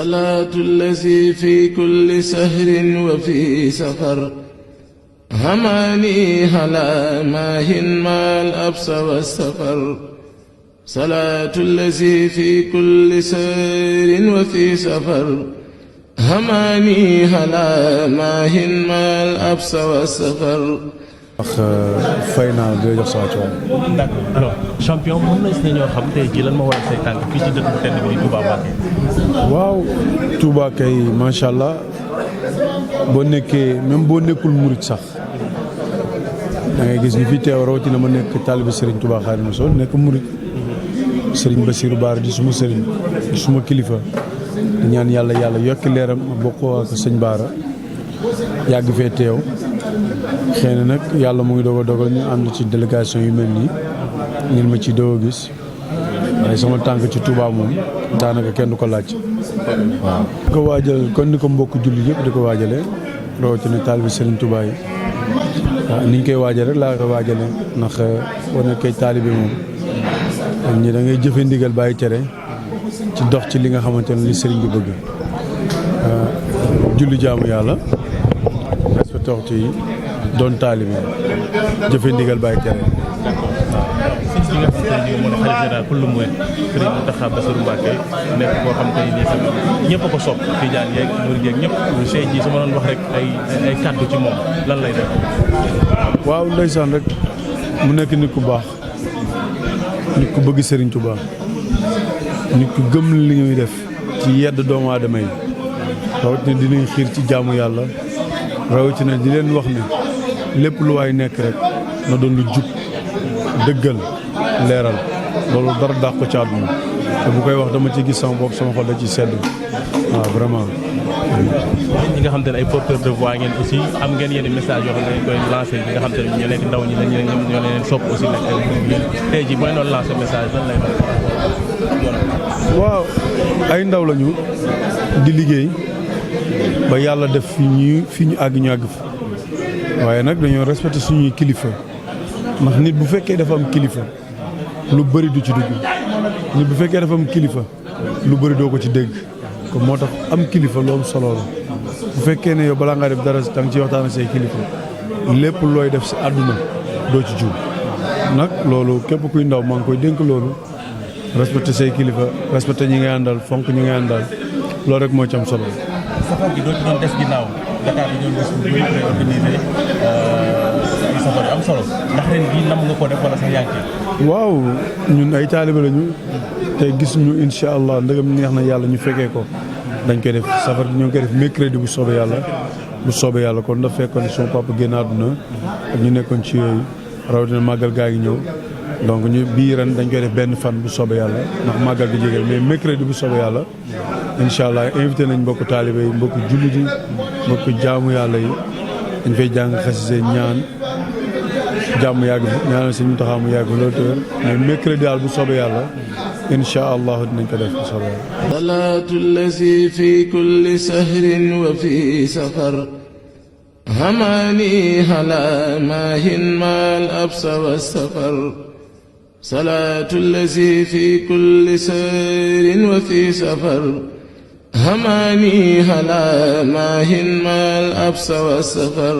صلاة الذي في كل سهر وفي سفر هماني هلا ماهن ما الأبس والسفر صلاة الذي في كل سهر وفي سفر هماني هلا ماهن ما الأبس والسفر ndax fay naa di la jox saa coono. d'accord alors champion mën nañ si ñoo xam tey jii lan moo waral say tànk fii ci dëkk bu tedd bi di Touba Mbacké. waaw Touba kay macha allah boo nekkee même boo nekkul murit sax da ngay gis ñu fi teew rawatina ma nekk taalibe Serigne Touba Xaadimu Rasuul nekk murit Serigne Bassirou Bara di suma Serigne di suma kilifa di ñaan yàlla yokki leeram ma bokkoo ak sëñ Bara yàgg fee teew. xëy na nag yàlla mu ngi dogal ñu ànd ci délégation yu mel nii ngeen ma ci doog a gis waaye sama tànk ci Touba moom daanaka kenn du ko laaj waaw. di ko waajal kon ni ko mbokk jullit yëpp di ko waajalee rawatina taalibe Serigne Touba yi waaw ni ñu koy waajal rek laa ko waajalee ndax war na koy taalibe moom am ñi da ngay jëfe ndigal bàyyi tere ci dox ci li nga xamante ne li Serigne bi bëgg julli jaamu yàlla respecté waxtu yi doon taalibe jëfe ndigal bàyyi tere. si nga xam te ne moo ne xalifa général kullu murid Serigne Mountakha Bassirou Mbacké nekk koo xam te ne tamit ñëpp a ko sopp tijaan yeeg murid yeeg ñëpp tey jii su ma doon wax rek ay kàddu ci moom lan lay def. waaw ndeysaan rek mu nekk nit ku baax nit ku bëgg Serigne Touba nit ku gëm li ñuy def ci yedd doomu aadama yi rawatina dinañ xiir ci jaamu yàlla rawatina di leen wax ne lépp lu waay nekk rek na doon lu jub dëggal leeral loolu dara dàq ko ci àdduna te bu koy wax dama ci gis sama bopp sama xol da ci sedd waaw vraiment. ñi nga xam te ne ay porteurs de voix ngeen aussi am ngeen yenn message yoo xam ne dañ koy lancé ñi nga xam te ne ñoo nekk ndaw ñi la ñoo leen sopp aussi nag tey jii boo leen doon lancé message lan lay doon. waaw ay ndaw lañu di liggéey ba yàlla def fi ñu àgg fi waaye nag dañoo respecté suñuy kilifa ndax nit bu fekkee dafa am kilifa lu bëri du ci dugg nit bu fekkee dafa am kilifa lu bëri doo ko ci dégg kon moo tax am kilifa loolu solo la bu fekkee ne yow balaa nga def dara da nga ciy waxtaan ak say kilifa lépp looy def si àdduna doo ci juum nag loolu képp kuy ndaw maa ngi koy dénk loolu respecté say kilifa respecté ñi ngay àndal fonk ñi ngay àndal loolu rek moo ci am solo. safar gi doo ci doon des ginnaaw Dakar bi ñoom gis bu bëri koy organisé safar yu am solo ndax ren bii nam nga ko def wala sax yaa ngi waaw ñun ay taalibe lañu te gis ñu incha allah ndegam neex na yàlla ñu fekkee ko dañ koy def safar bi ñoo ngi koy def mercredi bu soobee yàlla kon dafa fekkoon sama papa génn àdduna ak ñu nekkoon ci yooyu rawatina màggal gaa ngi ñëw donc ñu bii ren dañ koy def benn fan bu soobee yàlla ndax màggal bi jege mais mercredi bu soobee yàlla incha allah invité nañ mbokku taalibe yi mbokku jullit yi mbokku jaamu yàlla yi dañ fay jàng xasise ñaan jàmm yàgg fi ñaanal si ñu taxaw mu yàgg loolu te mais mercredi daal bu soobee yàlla incha allah dinañ ko def bu soobee yàlla. salaatu allazi fi kulli sahrin wa fi safar hamani hala maahin maal absa wa safar salaatu allazi fi kulli sahrin wa fi safar هماني هلا ماهن ما الأبس والسفر